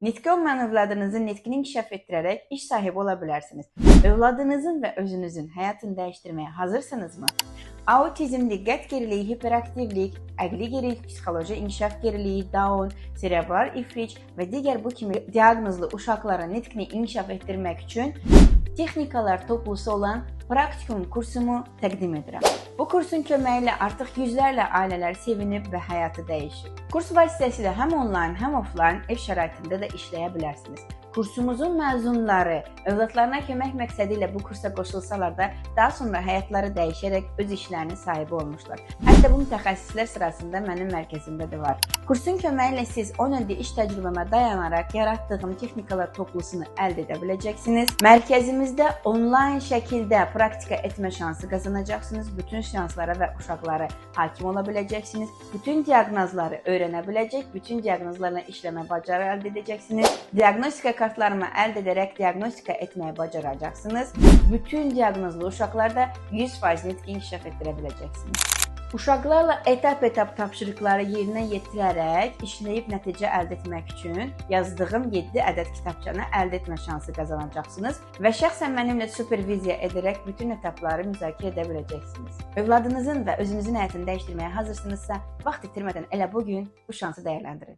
Nitqi olmayan övladınızın nitqini inkişaf etdirərək iş sahibi ola bilərsiniz. Övladınızın və özünüzün həyatını dəyişdirməyə hazırsınızmı? Autizm, diqqət geriliyi, hiperaktivlik, əqli gerilik, psixoloji inkişaf geriliyi, Down, serebral iflic və digər bu kimi diaqnozlu uşaqların nitqini inkişaf etdirmək üçün texnikalar toplusu olan praktikum kursumu təqdim edirəm. Bu kursun köməyi ilə artıq yüzlərlə ailələr sevinib və həyatı dəyişib. Kurs vasitəsilə həm onlayn, həm offlayn ev şəraitində də işləyə bilərsiniz. Kursumuzun məzunları övladlarına kömək məqsədi ilə bu kursa qoşulsalar da, daha sonra həyatları dəyişərək öz işlərinin sahibi olmuşlar. Hətta bu mütəxəssislər sırasında mənim mərkəzimdə də var. Kursun köməyi ilə siz 10 illik iş təcrübəmə dayanaraq yaratdığım texnikalar toplusunu əldə edə biləcəksiniz. Mərkəzimizdə onlayn şəkildə praktika etmə şansı qazanacaqsınız. Bütün şanslara və uşaqlara hakim ola biləcəksiniz. Bütün diaqnozları öyrənə biləcək, bütün diaqnozlarla işləmə bacarığı əldə edəcəksiniz. Diaqnostika kartlarımı əldə edərək diaqnostika etməyi bacaracaqsınız. Bütün diaqnozlu uşaqlarda 100% nitqi inkişaf etdirə biləcəksiniz. Uşaqlarla etap-etap tapşırıqları yerinə yetirərək işləyib nəticə əldə etmək üçün yazdığım 7 ədəd kitabçanı əldə etmə şansı qazanacaqsınız və şəxsən mənimlə superviziya edərək bütün etapları müzakirə edə biləcəksiniz. Övladınızın və özünüzün həyatını dəyişdirməyə hazırsınızsa, vaxt itirmədən elə bu gün bu şansı dəyərləndirin.